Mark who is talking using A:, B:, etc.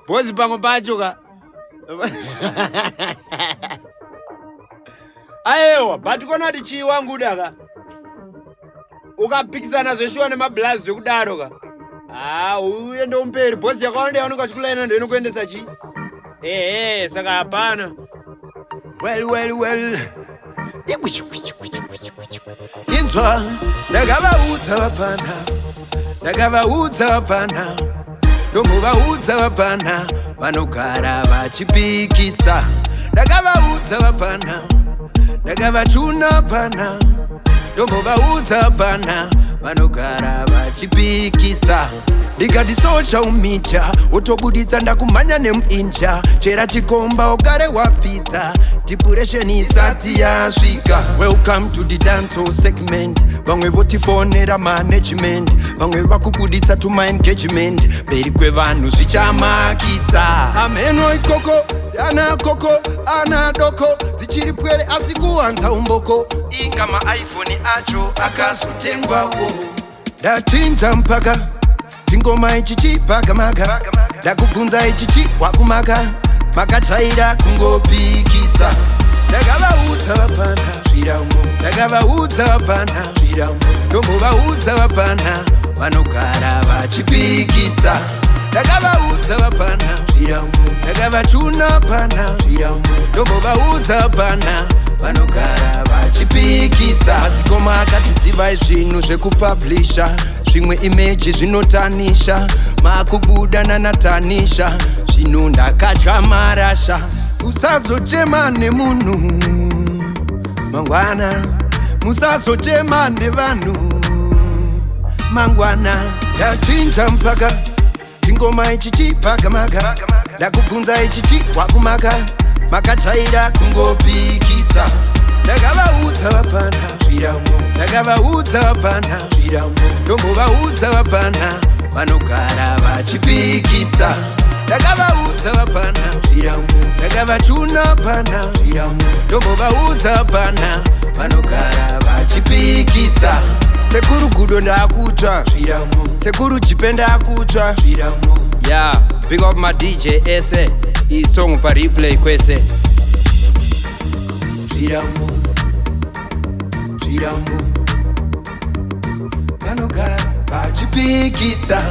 A: Bhozi pamwe pacho ka. Ayewa, but kona kuti chii wangu daka. Ukapikisana zveshuwa nemablazi zvekudaro ka. Ah, uende umberi bhozi yakawanda yaunenge vachikulaina ndo inokuendesa chii? Ehe, saka hapana.
B: Well, well, well. Inzwa, ndakavaudza vapfana, ndakavaudza vapfana, ndombovaudza vapfana, vanogara vachipikisa. Ndakavaudza vapfana, ndakavachuna vapfana, ndombovaudza vapfana, vanogara vachipikisa. Ndikati social media wotobuditsa ndakumhanya nemuinja, chera chikomba ugare wapfidza, depression isati yasvika. Welcome to the dancehall segment. Vamwe votifonera management, vamwe vakubuditsa tuma engagement mberi kwevanhu zvichamakisa. Amheno ikoko ana koko ana doko dzichiri pwere asi kuwanza umboko, inga maiPhone acho akazotengwawo. Ndachinja mpaka chingoma ichi chipagamaga, ndakubvunza ichi chiwakumaka, makatsvaira kungopikisa. Ndakavaudza vapfana zvirambo, ndakavaudza vapfana zvirambo, ndombovaudza vapfana, vanogara vachipikisa. Ndakavaudza vapfana zvirambo, ndakavachuna vapfana zvirambo, ndombovaudza vapfana, vanogara vachipikisa. Madzikoma akati zivai zvinhu zvekupublisha, zvimwe image zvinotanisha, makubuda nanatanisha zvinhu ndakatya marasha. Usazochema nemunhu mangwana, musazochema nevanhu mangwana. Ndachinja mpaka chingoma ichi chipagamaga, ndakubvunza ichi chiwakumaka, makatsvaira kungopikisa. Ndakavaudza vapfana zvirambo, ndakavaudza vapfana zvirambo, ndombovaudza vapfana, vanogara vachipikisa. Ndakavaudza vapfana zvirambo, ndakavachuna vapfana zvirambo, ndombovaudza vapfana, vanogara vachipikisa. Sekuru Gudo ndakutsva zvirambo, sekuru Jipe ndakutsva zvirambo.
A: Yeah, big up my DJ ese. Iyi song pa replay kwese.
B: Zvirambo, zvirambo, vanogara vachipikisa.